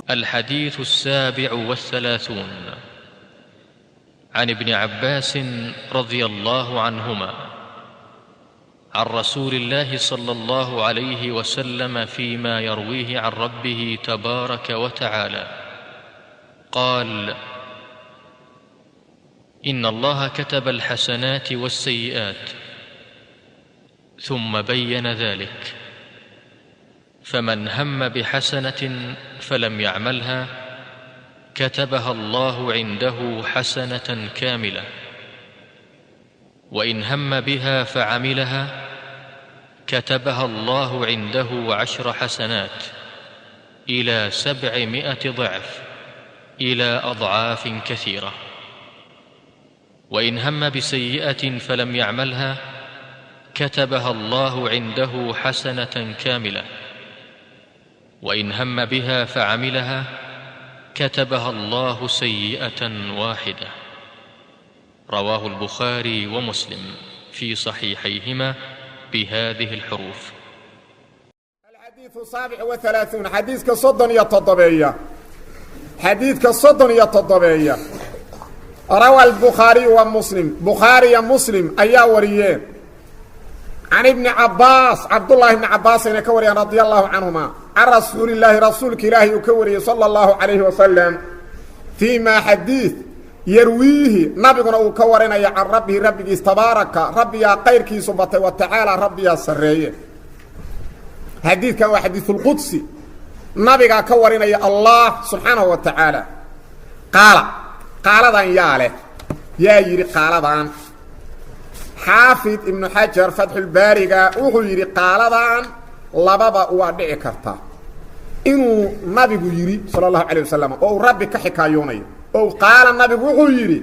الحديث السابع والثلاثون عن ابن عباس رضي الله عنهما عن رسول الله صلى الله عليه وسلم فيما يرويه عن ربه تبارك وتعالى قال: إن الله كتب الحسنات والسيئات ثم بين ذلك، فمن هم بحسنة فلم يعملها كتبها الله عنده حسنة كاملة، وإن هم بها فعملها كتبها الله عنده 10 حسنات إلى 700 ضعف إلى أضعاف كثيرة. وإن هم بسيئة فلم يعملها كتبها الله عنده حسنة كاملة، وإن هم بها فعملها كتبها الله سيئة واحدة. رواه البخاري ومسلم في صحيحيهما بهذه الحروف. الحديث 37، xadiiska 37، xadiiska 37. روى البخاري ومسلم، bukhaariya Muslim ayaa wariyeen. Can ibni Cabaas, Cabdullaahi ibni Cabaas ayna ka wariyaan, radia allahu canhuma, can rasuulillaahi, rasuulka ilaahi uu ka wariyey, sala allahu calayhi wasalam, fii maa xadiid yarwiihi, nabiguna uu ka warinaya, can rabbihi, rabbigiis, tabaaraka, rabbiyaa qayrkiisu batay, wa tacaala, rabbiyaa sarreeye. Xadiidkan waa xadiisulqudsi, nabigaa ka warinaya Allah subxaanahu wa tacaala. Qaala, qaaladan yaa leh? Yaa yidhi qaaladan? Xaafid Ibnu Xajar Fatxulbaariga wuxuu yidhi: qaaladan lababa waa dhici karta, inuu nabigu yidhi sala allahu calayh wasalam oo uu rabbi ka xikaayoonayo oo qaala nabigu wuxuu yidhi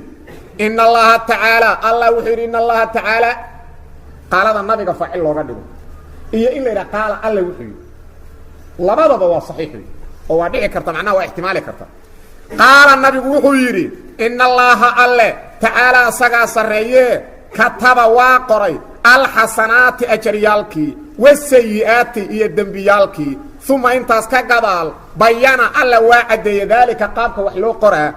in Allaha tacaala, Allah wuxuu yidhi in Allaha tacaala, qaalada nabiga faacil looga dhigo, iyo in la yidhaha qaala alla wuxuu yidhi. Labadaba waa saxiix oo waa dhici karta, macnaha waa ixtimaali karta. Qaala nabigu wuxuu yidhi: in Allaha, alle, tacaala, asagaa sarreeye, kataba, waa qoray, alxasanaati, ajaryaalkii, wasayi'aati, iyo dembiyaalkii. Uma, intaas ka gadaal, bayana, alla waa caddeeye, daalika, qaabka wax loo qoraa.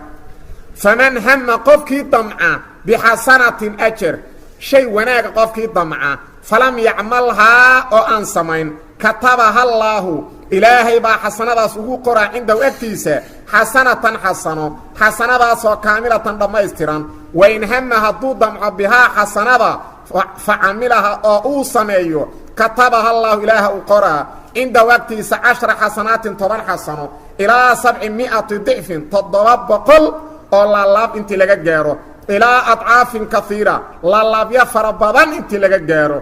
Faman hama, qofkii damca, bixasanatin, ajar, shay wanaaga qofkii damca, falam yacmalhaa, oo aan samayn, katabaha allaahu, Ilaahay baa xasanadaas ugu qoraa, cindahu, agtiisa, xasanatan, xasano, xasanadaasoo kaamilatan, dhammaystiran. Wain hama, hadduu damco, bihaa, xasanada, fa camilaha, oo uu sameeyo, katabaha allaahu, ilaaha u qoraa, cindahu, agtiisa, 10 xasanaatin, 10 xasano, ilaa 700 dicfin, 700 oo laalaab intii laga gaaro, ilaa adcaafin kaiira, laalaabyo fara badan intii laga gaaro.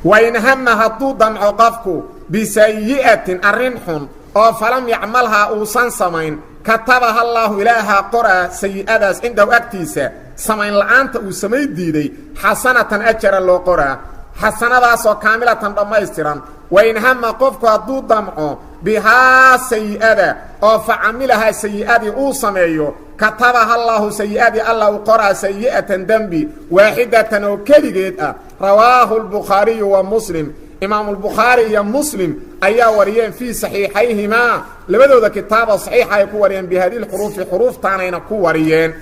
Wain hama, hadduu damco qofku, bisayi'atin, arrin xun, oo falam yacmalhaa, uusan samayn, katabaha allaahu, ilaahaa qoraa, sayi'adaas, cindahu, agtiisa, samayn la'aanta uu samay diiday, xasanatan, ajara loo qoraa, xasanadaasoo kaamilatan, dhammaystiran. Wain hama, qofku hadduu damco, bihaa, sayi'ada, oo fa camilahaa, sayi'adii uu sameeyo, katabaha allaahu, sayi'adii alla u qoraa, sayi'atan, dembi, waaxidatan, oo keligeed ah. Rawaahu lbukhaariyu wa Muslim, Imaamulbukhaari iyo Muslim ayaa wariyeen, fii saxiixayhimaa, labadooda kitaaba saxiixa ay ku wariyeen, bihadihi lxuruufi, xuruuftaanayna ku wariyeen.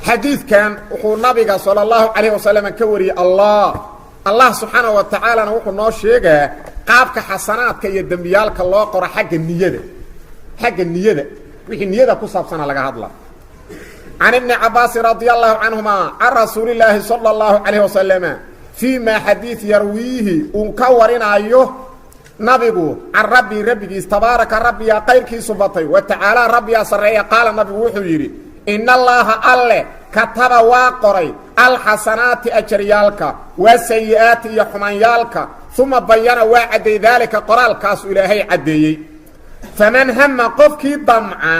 Xadiidkan wuxuu nabiga sala allahu calayh wasalam ka wariyey Allah. Allah subxaanaه wa tacaalana wuxuu noo sheegaa qaabka xasanaadka iyo dembiyaalka loo qoro xagga niyada, xagga niyada, wixii niyada ku saabsana laga hadla. Can ibni Cabaasin radia allahu canhuma, can rasuulillaahi sala allahu calayh wasalama, fii maa xadiid yarwiihi, uu ka warinaayo nabigu, can rabbii, rabbigiis, tabaaraka, rabbiyaa qayrkiisu batay, wa tacaalaa, rabbiyaa sarreeya, qaala nabigu wuxuu yidhi: in Allaha, alle, kataba, waa qoray, alxasanaati, ajaryaalka, wasayi'aati, iyo xumanyaalka. Uma bayana, waa caddeeyey, daalika, qoraalkaasu Ilaahay caddeeyey. Faman hama qofkii damca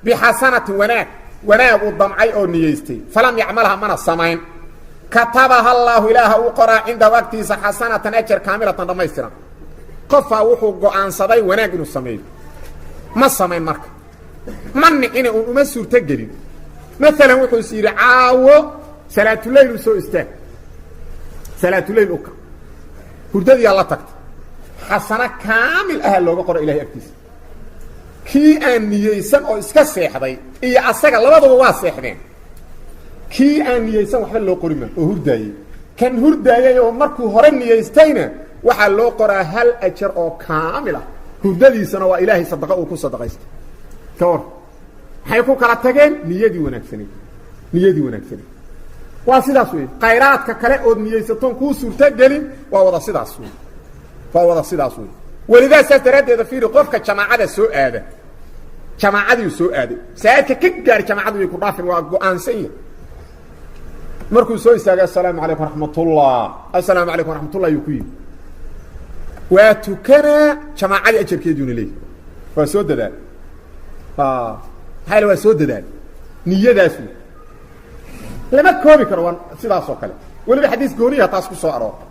bixasanatin wanaag, wanaag uu damcay oo niyeystay, falam yacmalha mana samayn, katabaha allaahu ilaaha uu qoraa cindahu agtiisa xasanatan ajar kaamilatan dhammaystiran. Qofaa wuxuu go'aansaday wanaag inuu sameeyo, ma samayn marka, ma nicina uun uma suurtogelin. Maalan wuxuu is yidhi caawo salaatuleyl u soo istaag, salaatuleyl uka, hurdadiyaa la tagtay, xasano kaamil aha looga qoro ilahay agtiisa. Kii aan niyeysan oo iska seexday iyo asaga labaduba waa seexdeen. Kii aan niyeysan waxba loo qori ma oo hurdaayey. Kan hurdaayey oo markuu hore niyeystayna waxaa loo qoraa hal ajar oo kaamil ah, hurdadiisana waa ilaahay sadaqa uu ku sadaqaystay. Ka war maxay ku kala tageen? Niyadii wanaagsanayd, niyadii wanaagsanayd. Waa sidaas wey. Khayraadka kale ood niyeysatoon kuu suurtogelin waa wada sidaas wey, waa wada sidaas wey. Welidaa saas daraaddeeda fiiri, qofka jamaacada soo aada, jamaacadiiu soo aaday, masaajidka ka gaari jamaacadu way ku dhaafin, waa go-aansan yahay. Markuu soo istaagay assalaamu calaykum raxmatullah, assalaamu calaykum raxmatullah ayuu ku yidhi, waa tukanaa jamaacadii ajarkeeduuna leeyahy. Waa soo dadaal, maxaa waa soo dadaal, niyadaas wey lama koobi karo. Waa sidaas oo kale. Weliba xadiis gooniya taas ku soo aroortay.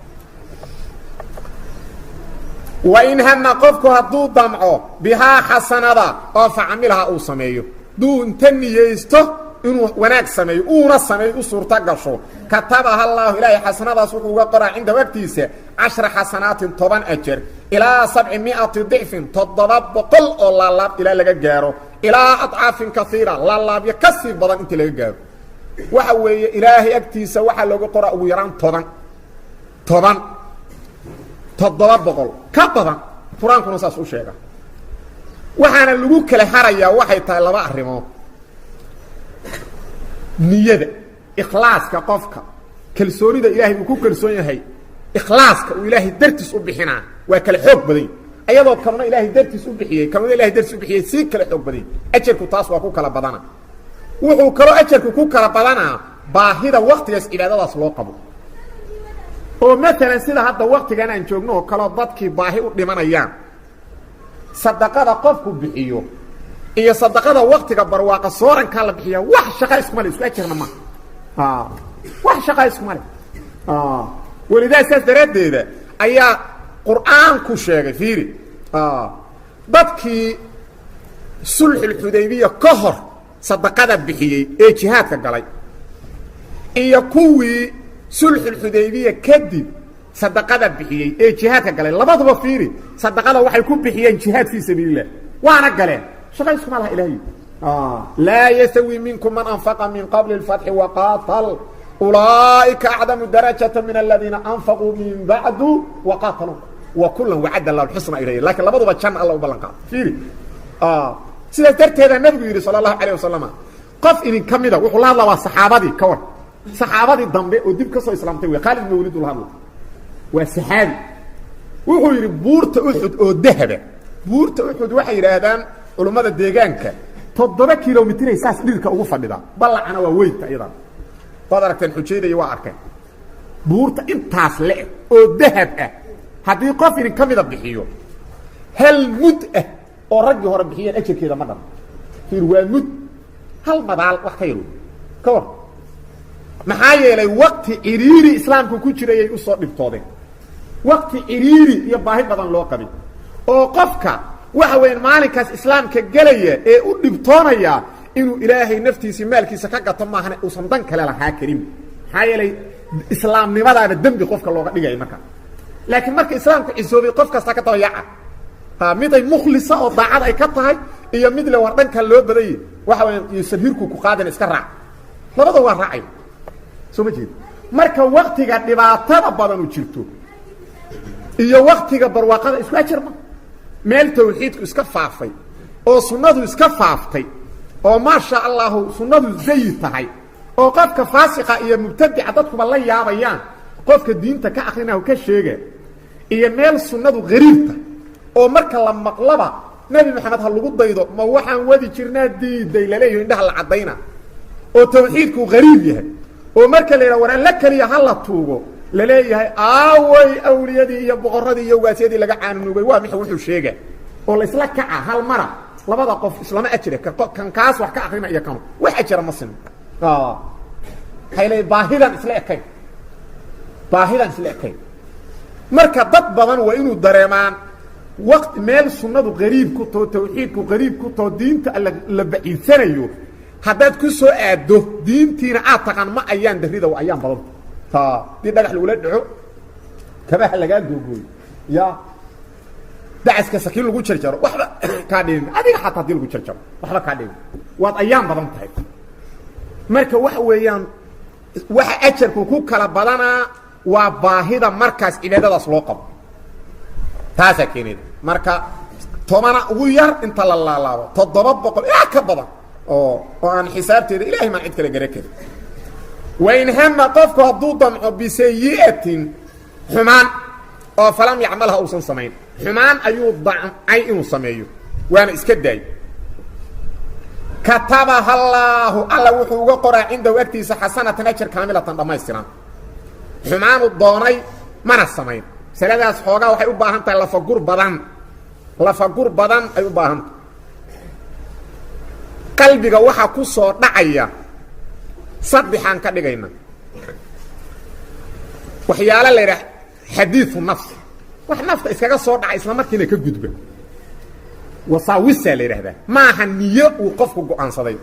Wain hama qofku hadduu damco bihaa xasanada oo facamilaha uu sameeyo, duu inta niyeysto inuu wanaag sameeyo uuna sameeyo u suurto gasho, katabaha allaahu ilaahay xasanadaas wuxuu uga qoraa cindahu agtiisa 10 xasanaatin 10 ajar, ilaa 700 dicfin 700 oo laalaab ilaa laga gaaro, ilaa adcaafin kaiira laalaabyo ka sii badan inta laga gaaro. Waxa weeye ilaahay agtiisa waxaa looga qoraa ugu yaraan 10 10 700 ka badan. Qur-aankuna saas u sheega. Waxaana lagu kala harayaa waxay tahay laba arrimood: niyada, ikhlaaska qofka, kalsoonida ilaahay uu ku kalsoon yahay, ikhlaaska uu ilaahay dartiis u bixinaa waa kala xoog badan yahy. Ayadoo kanuna ilaahay dartiis u bixiyey, kanuna ilahay dartiis u bixiyey, sii kala xoog badan yahy. Ajarku taas waa ku kala badana. Wuxuu kaloo ajarku ku kala badanaa baahida waktigaas cibaadadaas loo qabo. Oo maalan sida hadda waktigan aan joogno oo kaleo dadkii baahi u dhimanayaan, sadaqada qofku bixiyo iyo sadaqada waktiga barwaaqa soorankaa la bixiya wax shaqa iskuma le, isku ajarna maaha, wax shaqa iskuma le. Welidaa saas daraaddeeda ayaa qur-aanku sheegay, fiiri, dadkii sulxulxudaybiya ka hor sadaqada bixiyey ee jihaadka galay iyo kuwii sulxulxudaybiya kadib sadaqada bixiyey ee jihaadka galay, labaduba fiiri, sadaqada waxay ku bixiyeen jihaad fii sabiililah, waana galeen, shaqa iskuma laha. Ilahay laa yastawi minkum man anfaqa min qabli اlfatxi waqaatal ulaa'ika acdamu darajata min aladiina anfaquu min bacdu waqaataluu wa kulan wacadda lah xusna ilay, lakiin labaduba janna alla u ballan qaado. Fiiri, sidaas darteeda nabigu yidhi sala allahu alayh wasalama, qof idin ka mida wuxuu la hadlaa waa saxaabadii ka war, saxaabadii dambe oo dib ka soo islaamtay wey. Khaalid ibn Waliid ula hadla, waa saxaabi. Wuxuu yidhi buurta Uxud oo dahaba, buurta Uxud waxay yidhaahdaan culummada deegaanka 7 kilomitray saas dhirka ugu fadhidaa, ballacana waa weynta iyadan, waad aragteen xujaydaya, waa arkeen buurta intaas le-eg oo dahab ah. Haddii qof idin ka mida bixiyo hal mud ah oo raggii hore bixiyeen ajarkeeda ma dhan. Fiir, waa mud, hal madaal wax ka yar ka war. Maxaa yeelay wakti ciriiri islaamku ku jirayay usoo dhibtoodeen, wakti ciriiri iyo baahi badan loo qabay, oo qofka waxa weeyaan maalinkaas islaamka gelaya ee u dhibtoonaya inuu ilaahay naftiisii maalkiisa ka gato maahane uusan dan kale lahaa karin. Maxaa yeelay islaamnimadaaba dembi qofka looga dhigaya marka. Laakiin marka islaamku cisoobay qof kasta ka dabayaca, mid ay mukhlisa oo daacad ay ka tahay iyo mid le war dhanka loo badanyay, waxa weya yuusan hirku ku qaadin, iska raac, labada waa raacay. Soo ma jeed? Marka waktiga dhibaatada badanu jirto iyo waktiga barwaaqada isku ajar ma. Meel tawxiidku iska faafay oo sunnadu iska faaftay oo maasha allahu sunnadu zayi tahay oo qofka faasiqa iyo mubtadica dadkuba la yaabayaan, qofka diinta ka akrinahu ka sheega, iyo meel sunnadu gariibta oo marka la maqlaba nebi Maxamed ha lagu daydo ma waxaan wadi jirnaa diiday laleeyaho, indhaha la caddayna, oo tawxiidku gariib yahay, oo marka la yidhaha war alla keliya ha la tuugo laleeyahay aaway awliyadii iyo boqorradii iyo waasyadii laga caanunugay, waa mixa wuxuu sheega Oo la isla kaca hal mara, labada qof islama ajira. Kan kaas wax ka akrina iyo kanu wax ajira ma sino. Waxay leeyiin baahidan isla ekayn, baahidan isla ekayn. Marka dad badan waa inuu dareemaan waqti meel sunnadu qariib ku taho, tawxiidku qariib ku taho, diinta alla la baciidsanayo. Haddaad ku soo aaddo diintiina aad taqaan, ma ayaan darrida waa ayaan badanta. Hadii dhagax lagula dhaco, kabaha lagaa googooyo, ya dacaska sakiin lagu jarjaro, waxba kaa dhimin adiga. Xataa hadii lagu jarjaro waxba kaa dhimin, waad ayaan badan tahay. Marka waxa weeyaan, waxa ajarku ku kala badanaa waa baahida markaas cibaadadaas loo qabo, taasaa keenayda. Marka 10-na ugu yar inta la laalaabo, 700 ilaa ka badan oo aan xisaabteeda ilahay maan cid kale gara karin. Wain hama, qofku hadduu damco, bisayi'atin, xumaan, oo falam yacmalha, uusan samayn. Xumaan ayuu damcay inuu sameeyo, waana iska daay. Katabaha allaahu, alla wuxuu uga qoraa, cindahu, agtiisa, xasanatan, ajar, kaamilatan, dhammaystiran. Xumaanu doonay mana samayn. Masaladaas xoogaa waxay u baahan tahay lafagur badan, lafagur badan ay u baahan tahay. Qalbiga waxaa ku soo dhacaya saddexaan ka dhigayna. Waxyaalo la yidhaha xadiiu nafsi, wax nafta iskaga soo dhaca isla markiina ka gudba, wasaawisaa la yidhahdaa. Maaha niyo uu qofku go'aansaday.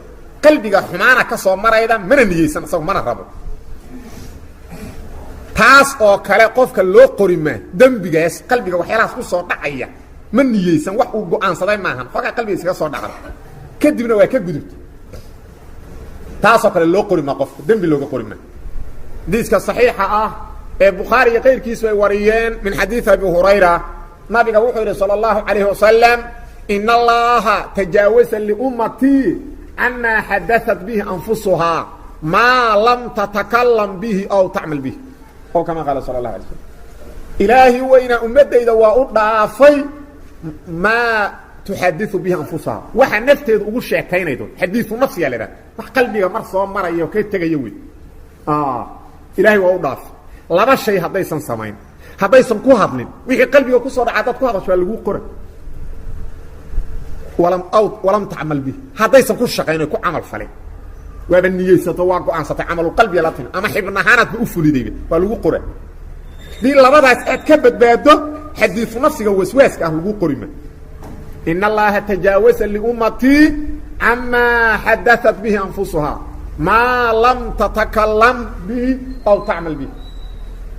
Qalbiga xumaana ka soo marayda, mana niyeysan isago, mana rabo. Taas oo kale qofka loo qori maa dembigaas. Qalbiga waxyaalahaas ku soo dhacaya ma niyeysan, wax uu go'aansaday maahan, xoogaa qalbiga iskaga soo dhacda, kadibna waa ka gudubta. Taasoo kale loo qori maa qofka, dembi looga qori maa. Xadiiska saxiixa ah ee Bukhaari iyo kayrkiisu ay wariyeen min xadiidi Abi Hurayra, nabiga wuxuu yidhi sala allahu calayhi wasalam: "In allaha tajaawasa liummatii camaa xadaat bihi anfusuhaa maa lam tatakalam bihi aw tacmal bihi," oo kama qaala sala allahu alay slam. Ilaahi weynaa ummaddayda waa u dhaafay maa tuxadiu bihi anfusahaa, waxa nafteedu ugu sheekaynaydo. Xadiiu nafsiyaa la idhaha, wax qalbiga mar soo maraya oo ka tegaya wey. Ilaahay waa u dhaafay laba shay haddaysan samayn, haddaysan ku hadlin. Wixii qalbiga kusoo dhaca haddaad ku hadasho waa laguu qora. Walam aw walam tacmal bih, haddaysan ku shaqayn oy ku camal falin. Waaba niyeysato, waa go-aansatay, camalu qalbiga la timi, ama xibnahaanaadba u fulidayba, waa lagu qora. Hadii labadaas aad ka badbaado, xadiiu nafsiga waswaaska ah lagu qorima. In allaha tajaawasa liummatii camaa xadaat bihi anfusuhaa maa lam tatakalam bihi aw tacmal bihi,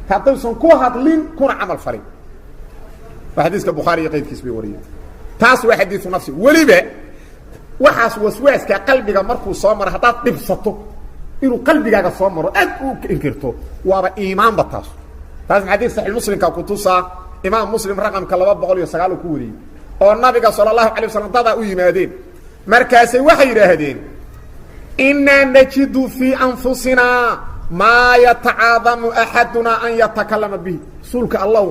haddaysan ku hadlin kuna camal falin. Waa xadiiska Bukhaari iyo qayrkiis bay wariyeen. Taas waa xadiiu nafsi. Weliba waxaas waswaaska qalbiga markuu soo maro, haddaad dhibsato inuu qalbigaaga soo maro, aad u inkirto, waaba iimaanba taas. Taas xadiis saxiix Muslimka kutusaa, Imaam Muslim raqamka 209 uu ku wariyey, oo nabiga sala allahu alay waslam dadaa u yimaadeen, markaasay waxay yidhaahdeen: "Innaa najidu fii anfusinaa maa yatacaadamu axadunaa an yatakalama bihi." Rasuulka Allow,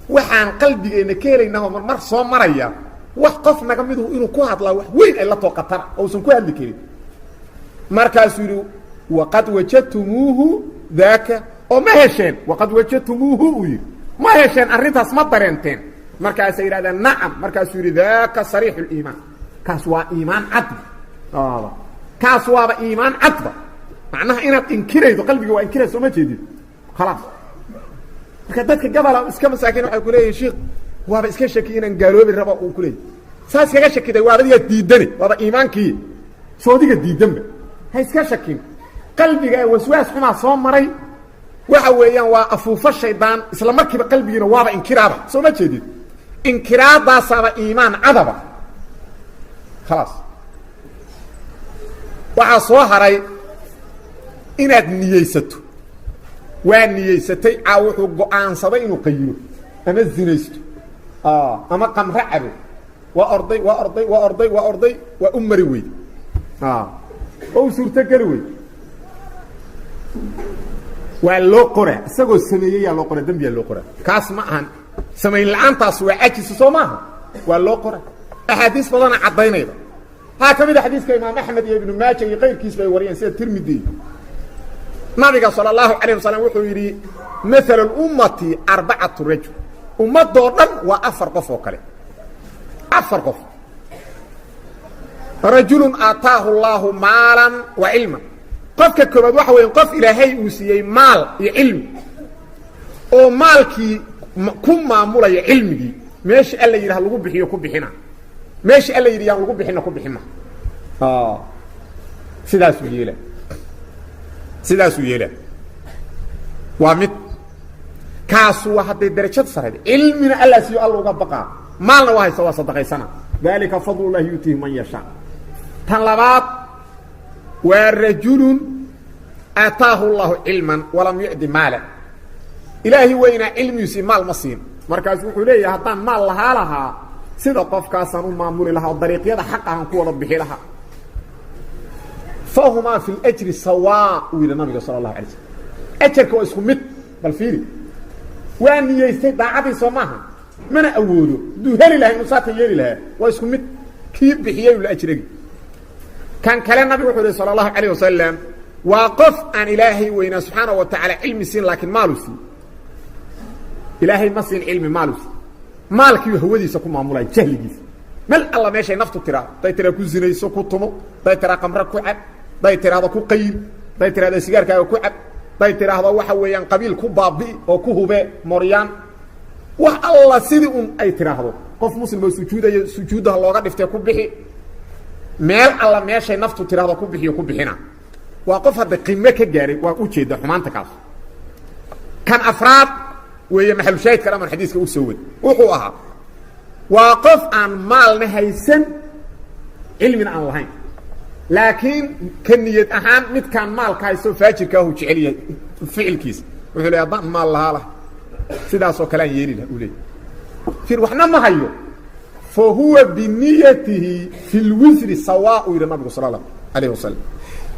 waxaan qalbigeenna ka helaynaa mar mar soo maraya wax qof naga miduhu inuu ku hadlaa wax weyn ay la too qatara ousan ku hadli karin. Markaasuu yidhi: "Waqad wajadtumuuhu daaka?" Oo ma hesheen? "Waqad wajadtumuuhu," uu yidhi, "ma hesheen arrintaas? Ma dareenteen?" Markaasay yidhahdeen: "Nacam." Markaasuu yidhi: "Daaka sariixu liimaan." Kaas waa iimaan cadba, kaas waaba iimaan cadba. Macnaha inaad inkiraydo, qalbiga waa inkiraysa, soo ma jeedid? Khalaas. Marka dadka gabola iska masaakiin waxay ku leeyihin: "Shiik, waaba iska shakiy inaan gaaloobi rabo," uu ku leeyahy. Saas iskaga shakiday, waaba adiga diidane, waaba iimaankii soodiga diidanba. Ha iska shakin. Qalbiga waswaas xumaa soo maray, waxa weeyaan waa afuufo shaydaan. Isla markiiba qalbigiina waaba inkiraaba, soo ma jeedid? Inkiraadaasaaba iimaan cadaba. Khalaas. Waxaa soo haray inaad niyeysato. Waa niyeysatay caa, wuxuu go-aansaday inuu qayilo ama zinaysto ama qamro cabo. Waa orday, waa orday, waa orday, waa orday, waa u mari weyde oo u suurtogeli weyd. Waa loo qoraa, isagoo sameeyeyaa loo qoraa, dembiyaa loo qoraa. Kaas ma ahan samayn la-aantaas, waa cajisa, soo maaha? Waa loo qoraa. Axaadiis badana caddaynayda waxaa ka mid a xadiiska Imaam Axmed iyo Ibnu Maaja iyo kayrkiis bay wariyeen, sida Tirmidi. Nabiga sala allahu calayh wasalam wuxuu yidhi: "Maalu ummati arbacatu rajul." Ummadoo dhan waa afar qof oo kale. Afar qof. Rajulun aataahu llaahu maalan wa cilman. Qofka koobaad waxa weya qof ilaahay uu siiyey maal iyo cilmi, oo maalkii ku maamulaya cilmigii. Meesha alla yidhi ha lagu bixiyo ku bixina, meesha alla yidhi yaan lagu bixina ku bixima. Sidaasuu yeela, sidaasuu yeela. Waa mid kaasu waa hadday darajad sarayda. Cilmina alla siiyo, alla uga baqaa, maalna waa haysta, waa sadaqaysana. Dalika fadlullahi yuutiihi man yashaa. Tan labaad waa rajulun aataahu llahu cilman walam yucdi maala. Ilaahi weynaa cilmigiisii, maal ma siin. Markaasu wuxuu leeyahay haddaan maal lahaa lahaa, sida qofkaasaan u maamuli lahaa oo dariiqyada xaq ahaan ku wada bixi lahaa. Fahumaa fi ljri sawaa, uu yidhi nabiga sala allahu alay slam. Ajarka waa isku mid. Bal fiiri, waa niyeystay daacadii, soo maaha? Mana awoodo. Hadduu heli lahay inuu saatan yeeli lahaa. Waa isku mid, kii bixiyey la ajragi. Kan kale nabigu wuxuu yihi sala allahu calayh wasalam waa qof aan ilaahay weynaa subxaana wa tacaala cilmi siin, laakiin maalu siin. Ilaahay ma siin cilmi, maalu siin. Maalkiiu hawadiisa ku maamulaya, jahligiisa. Mel alla meeshay naftu tiraa, haday tiraa ku zinayso ku tumo, haday tiraa qamre ku cab, haday tiraahdo ku qayl, haday tirahdo sigaarkaaga ku cab, haday tiraahdo waxa weeyaan qabiil ku baabi'i oo ku hube moryaan, wax alla sidii un ay tiraahdo. Qof muslim oo sujuudaya sujuuddaha looga dhiftee ku bixi. Meel alla meeshay naftu tiraahdo ku bixiyo ku bixina. Waa qof hadda qime ka gaaray, waa ujeeda xumaanta kaas. Kan afraad weeye maxalushaahidka dhaman xadiiska u soo wad, wuxuu ahaa waa qof aan maalna haysan, cilmina aan lahayn, laakiin ka niyad ahaan midkaan maalka haysto faajirkaahu jecel yahay ficilkiisa. Wuxuu ley haddaan maal lahaa lah, sidaasoo kale aan yeeli laha, uu leey. Fir, waxna ma hayo. Fa huwa biniyatihi fi lwisri sawaa, uu yidhi nabigu sala allahu alayh wasalam.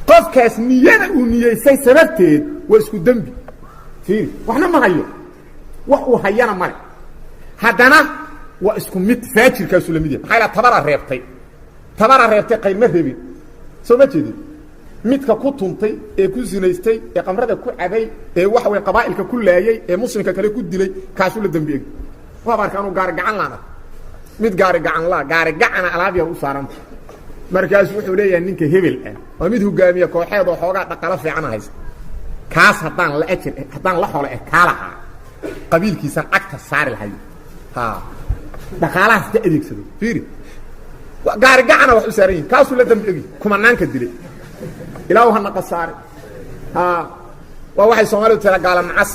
Qofkaas niyada uu niyeysay sababteed waa isku dembi. Fiiri, waxna ma hayo, wax uu hayana male, haddana waa isku mid, faajirkaasuu la mid yahay. Maxaa ila tabara reebtay, tabara reebtay, qayr ma reebin. Soo ma jeedin? Midka ku tuntay ee ku zinaystay ee qamrada ku cabay ee waxa way qabaa'ilka ku laayay ee muslimka kale ku dilay, kaasuu la dembi eg. Waaba arka anuu gaari gacan laan ah, mid gaari gacan laa, gaari gacana alaab yar u saaranta. Markaasu wuxuu leeyahay ninka hebel ah waa mid hogaamiya kooxeed oo xoogaa dhaqalo fiican haysta, kaas haddaan la ajir, haddaan la xolo eh kaa lahaa, qabiilkiisaan cagta saari lahay, ha dhaqaalahaas ka adeegsado. Fiiri, gaari gacana wax u saaran yihin, kaasuu la dambi egi kumanaanka dilay. Ilaahu hana qasaare. Ha, waa waxay soomaalidu tiraa gaala nacas,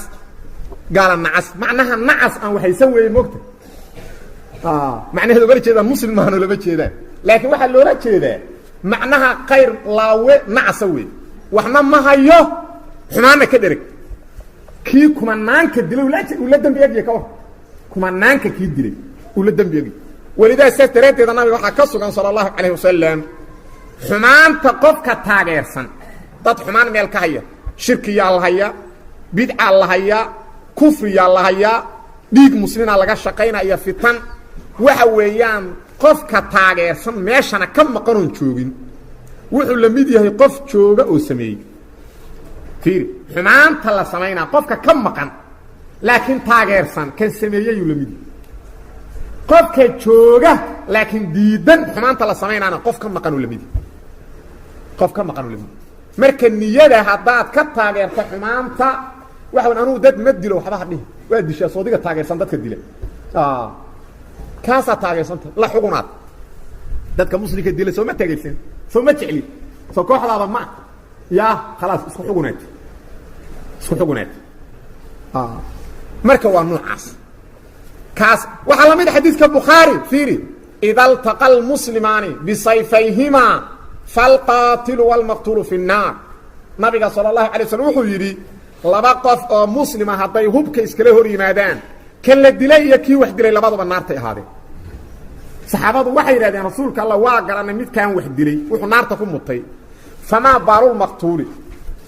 gaala nacas. Macnaha nacas aan waxaysan weeye moogta. Macnaheedu lama jeedaan muslim maahano, lama jeedaan, laakiin waxaa loola jeedaa macnaha khayr laawe nacasa wey, waxna ma hayo, xumaanna ka dhereg. Kii kumanaanka dilay uu la dembi egya ka war, kumanaanka kii dilay uu la dembi egya. Walidaa saas daraaddeeda nabiga waxaa ka sugan sala allahu calayh wasalam xumaanta qofka taageersan. Dad xumaan meel ka haya, shirkiyaa la hayaa, bidcaa la hayaa, kufriyaa la hayaa, dhiig muslimaa laga shaqaynaya, fitan waxa weeyaan, qofka taageersan meeshana ka maqanoon joogin wuxuu la mid yahay qof jooga oo sameeyey. Fiiri, xumaanta la samaynaa qofka ka maqan laakiin taageersan kan sameeyeyuu la mid yahay. Qofka jooga laakiin diidan xumaanta la samaynaana qof ka maqanuu la mid yahay, qof ka maqanuu la mid yahay. Marka niyada haddaad ka taageerto xumaanta, waxa wan anugu dad ma dilo, waxba ha dhihi, waa dishaa soodiga taageersan dadka dila, kaasaa taageersanta la xugunaad. Dadka muslimka dila soo ma taageersan, soo ma jecli, soo kooxdaada ma yaa, khalaas, isku xugunaad, isku xugunaad. Marka waa noocaas. Kaas waxaa la mid a xadiidka bukhaari. Fiiri, ida altaqa almuslimaani bisayfayhimaa falqaatilu wاlmaqtuulu fi الnaar. Nabiga salى اllahu alay slam wuxuu yidhi laba qof oo muslima hadday hubka iskala hor yimaadaan, kan la dilay iyo kii wax dilay labaduba naartay ahaadeen. Saxaabadu waxay yidhahdeen rasuulka alla waa garanay midkaan wax dilay wuxuu naarta ku mutay, famaa baalulmaqtuuli,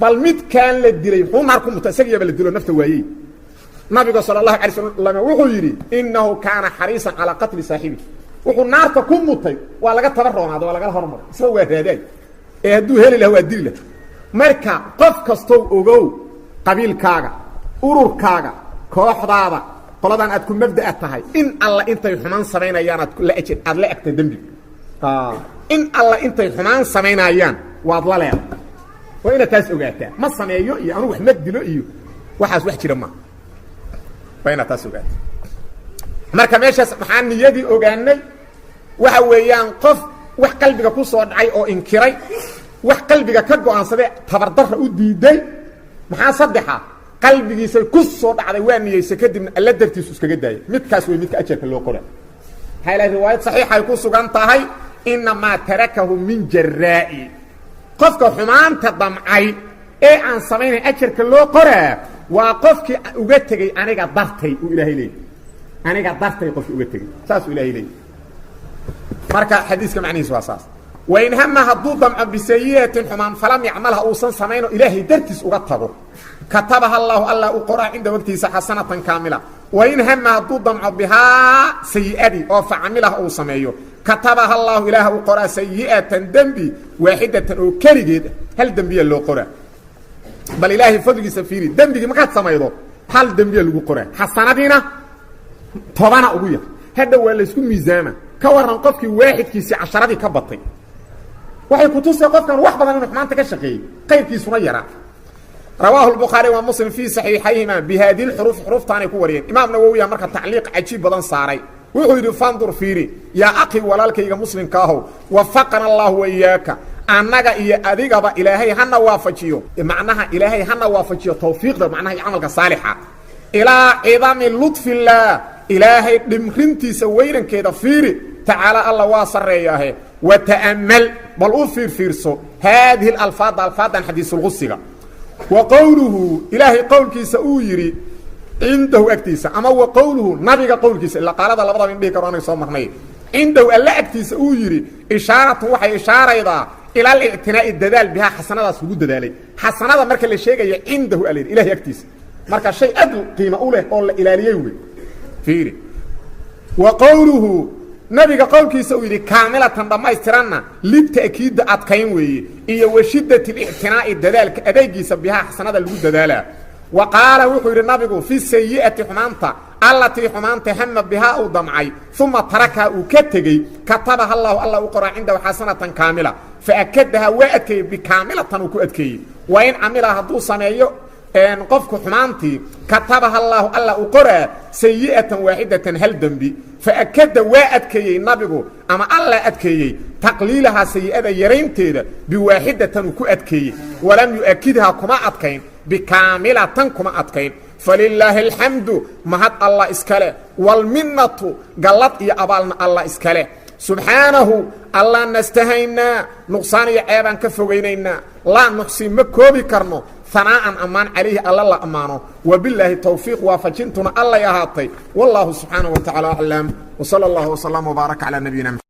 bal midkaan la dilay muxuu naar ku mutay, isagiiyaba la dilo nafta waayey? Nabiga sala allahu alay slam wuxuu yidhi innahu kaana xariisan calaa qatli saaxibi. Wuxuu naarta ku mutay waa laga taba roonaaday, waa lagala hormaray, isba waa raadaay ee hadduu heli laha waa dili laha. Marka qof kastow ogow qabiilkaaga, ururkaaga, kooxdaada, Qoladan aad ku mabda'a tahay, in alla intay xumaan samaynayaan aad la ajir, aad la egtay dembiga. In alla intay xumaan samaynayaan waad la leedahay. Waa inaad taas ogaataa. Ma sameeyo iyo anugu wax ma dilo iyo waxaas wax jira ma. Waa inaad taas ogaataa. Marka meeshaas maxaa niyadii ogaanay? Waxa weeyaan qof wax qalbiga ku soo dhacay oo inkiray, wax qalbiga ka go'aansaday, tabardarra u diiday. Maxaa saddexa? Qalbigiisay ku soo dhacday, waa niyeysa, kadibna alla dartiisu iskaga daayay. Midkaas wey midka ajarka loo qora. Maxaa ilahay riwaayad saxiixay ku sugan tahay, inamaa tarakahu min jaraa'i. Qofka xumaanta damcay ee aan samaynayn ajarka loo qoraa waa qofkii uga tegey aniga dartay, uu ilaahay leeyay. Aniga dartay qofkii uga tegey, saasuu ilaahay leeyay. Marka xadiiska macnihiis waa saas. Wain hama hadduu damco bisayi'atin xumaan, falam yacmalha uusan samayno, ilaahay dartiis uga tago, katabaha allaahu alla u qoraa cinda waqtiisa xasanatan kaamila. Wain hama hadduu damco bihaa sayi'adii oo facamilaha uu sameeyo, katabaha allaahu ilaah u qoraa sayi'atan dembi waaxidatan oo keligeed, hal dembiya loo qoraa. Bal ilaahay fadligiisa fiiri, dembigii markaad samaydo hal dembiya lagu qoraa, xasanadiina tobana ugu yar. Hadha waa laysku miisaama. Ka waran qofkii waaxidkiisii casharadii ka batay? Waxay kutusay qofkan wax badan inuu xumaanta ka shaqeeyey, qayrkiisuna yaraa. Rawaahu lbukhaari wa Muslim fii saxiixayhima bi haadihi lxuruuf, xuruuftaanay ku wariyeen. Imaam Nawowiya marka tacliiq cajiib badan saaray. Wuxuu yidhi: fandur fiiri yaa akhi, walaalkayga muslimka ahow, wafaqana allahu waiyaaka, annaga iyo adigaba ilaahay hana waafajiyo, macnaha ilaahay hana waafajiyo tawfiiqda, macnaha iyo camalka saalixa. Ilaa cidami ludfillaah, ilaahay dhimrintiisa weynankeeda fiiri, tacaala alla waa sarreeyaahe. Wa ta'ammal, bal u fiirfiirso, haadihi alfaada, alfaadan xadiisulqusiga, wa qowluhu, ilaahay qowlkiisa uu yidhi, cindahu agtiisa, ama wa qowluhu, nabiga qowlkiisa, ilaa qaalada labadaba in dhihi karo anaga soo marnay, cindahu alla agtiisa uu yidhi, ishaaratun waxay ishaaraydaa ila alictinaa'i, dadaal, bihaa xasanadaas lagu dadaalay. Xasanada marka la sheegayo cindahu ala yidhi, ilahay agtiisa, marka shay aad qiimo u leh oo la ilaaliyey wey. Fiiri, wa qowluhu, nabiga qowlkiisa uu yidhi kaamilatan dhammaystiranna, lita'kiidda adkayn weeye, iyo wa shiddati lictinaa'i, dadaalka adeegiisa, bihaa xasanada lagu dadaalaa. Wa qaala wuxuu yidhi nabigu fi sayi'ati, xumaanta, allatii xumaanta hama bihaa uu damcay, uma tarakaha uu ka tegey, katabaha allahu alla u qoraa cindahu xasanatan kaamila. Faakadaha waa adkeeyey, bikaamilatan uu ku adkeeyey. Wa in camila hadduu sameeyo qofku xumaantii, katabaha allaahu alla u qoraa sayi'atan waaxidatan, hal dembi. Faakada waa adkeeyey nabigu ama alla adkeeyey taqliilahaa, sayi'ada yaraynteeda, biwaaxidatan uu ku adkeeyey. Walam yu'akidhaa kuma adkayn, bikaamilatan kuma adkayn. Falilaahi alxamdu, mahad allah iskale, walminnatu, gallad iyo abaalna allah iskale. Subxaanahu allah nastahaynaa, nuqsaan iyo ceebaan ka fogaynaynaa. Laa nuxsi, ma koobi karno, hanaa'an ammaan, calayhi alla la ammaano. Wabilaahi towfiiq, waafajintuna allay ahaatay. Wallaahu subxaanaه wa tacaala aclam, wsala اllah wslama wbaaraka calaa nabiyina.